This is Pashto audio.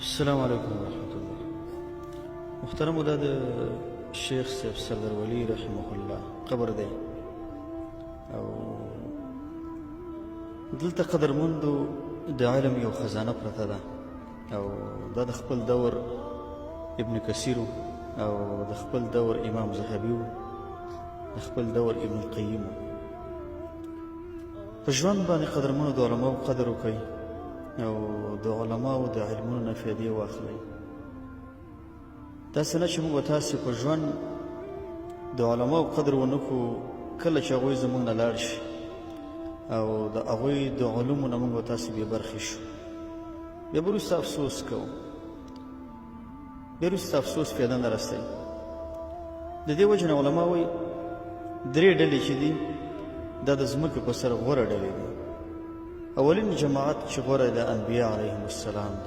السلام علیکم ورحمت الله. محترم، دا د شیخ صاحب سردار ولی رحمه الله قبر دی او دلته قدرمندو د علم یو خزانه پرته ده او دا د خپل دور ابن کثیر او د خپل دور امام ذهبي، د خپل دور ابن القیم. په ژوند باندې قدرمنو د علماو قدر وکړئ او د علماو د علمونو نه فایدې واخلئ. داسې نه چې موږ تاسې په ژوند د علماو قدر ونه کړو، کله چې هغوی زموږ نه لاړ شي او د هغوی د علومو نه موږ تاسې بې برخې شو، بیا به وروسته افسوس کوو. بیا وروسته افسوس فایده نه رسوي. د دې وجې نه علما وایي، درې ډلې چې دي، دا د ځمکې په سر غوره ډلې دي. اولین جماعت چې غوره د انبیا علیهم السلام دي.